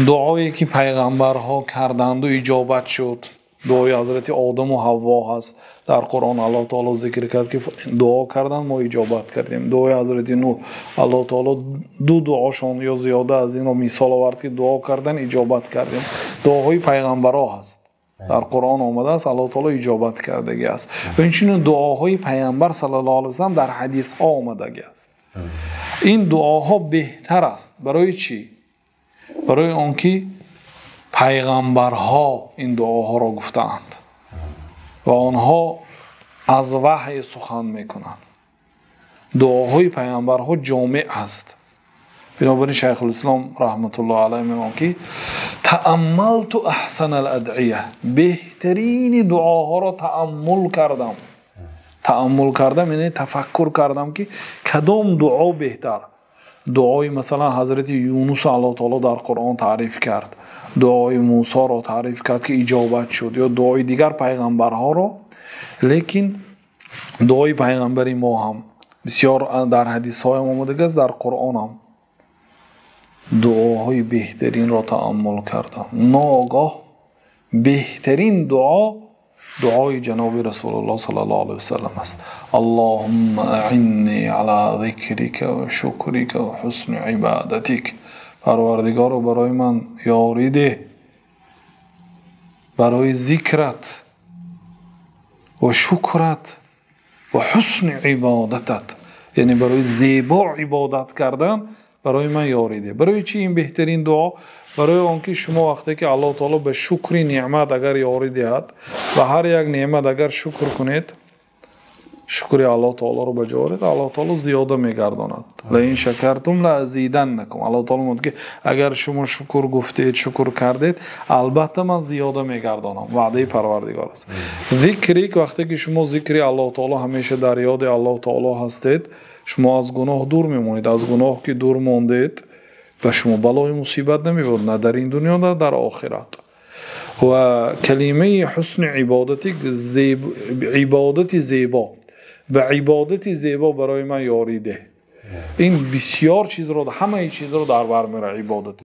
Дуое ки пайғамбарҳо карданду иҷобат шуд, дуои ҳазрати Одаму Ҳавво ҳаст дар Қуръон. Аллоҳ таоло зикр кард, ки дуо кардан, мо иҷобат кардем. Дуои ҳазрати Нуҳ, Аллоҳ таоло ду дуошон ё зиёда аз инро мисол овард, ки дуо кардан, иҷобат кардем. Дуоҳои пайғамбарҳо ҳаст, дар Қуръон омадааст, Аллоҳ таоло иҷобат кардагӣ аст. Ва инчунин дуоҳои пайғамбар саллаллоҳу алайҳи васаллам дар ҳадисҳо омадагӣ аст. Ин дуоҳо беҳтар аст. Барои чӣ? Барои он ки пайғамбарҳо ин дуоҳоро гуфтаанд ва онҳо аз ваҳй сухан мекунанд. Дуоҳои пайғамбарҳо ҷомеъ аст. Бинобар ин Шайхулислом раҳматуллоҳ алайҳ мегӯянд, ки тааммалту аҳсанал адъия, беҳтарини дуоҳоро тааммул кардам. Тааммул кардам яъне тафаккур кардам, ки кадом дуо беҳтар. Дуои масалан ҳазрати Юнус Аллоҳ таоло дар Қуръон таъриф кард, дуои Мусоро таъриф кард, ки иҷобат шуд, ё дуои дигар пайғамбарҳоро. Лекин дуои пайғамбари мо ҳам бисёр дар ҳадисҳоям омадагиаст, дар Қуръон ҳам дуоҳои беҳтаринро тааммул кардам. Ногоҳ беҳтарин дуо дуои ҷаноби Расулуллоҳ саллаллоҳу алайҳи васаллам аст. Аллоҳумма аинни ала зикрика ва шукрика ва ҳусни ибадатик. Парвардигоро, барои ман ёрӣ деҳ барои зикрат ва шукрат ва ҳусни ибодатат, яъне барои зебо ибодат кардан барои ман ёрӣ деҳ. Барои чӣ ин беҳтарин дуо? Барои он ки шумо вақте ки Аллоҳ таоло ба шукри неъмат агар ёрӣ диҳад ва ҳар як неъмат агар шукр кунед, шукри Аллоҳ таолоро ба ҷо оред, Аллоҳ таоло зиёда мегардонад. Лаин шакартум лаазиданнакум. Аллоҳ таоло мегӯяд, ки агар шумо шукр гуфтед, шукр кардед, албатта ман зиёда мегардонам. Ваъдаи Парвардигор аст. Зикрик, вақте ки шумо зикри Аллоҳ таоло ҳамеша дар ёди Аллоҳ таоло ҳастед, шумо аз гуноҳ дур мемонед. Аз гуноҳ ки дур мондед, ба шумо балои мусибат намебод, на дар ин дунё, на дар охират. Ва калимаи ҳусни ибодати, ибодати зебо, ба ибодати зебо барои ман ёрӣ деҳ. Ин бисёр чизро, ҳамаи чизро дар бар меорад ибодат.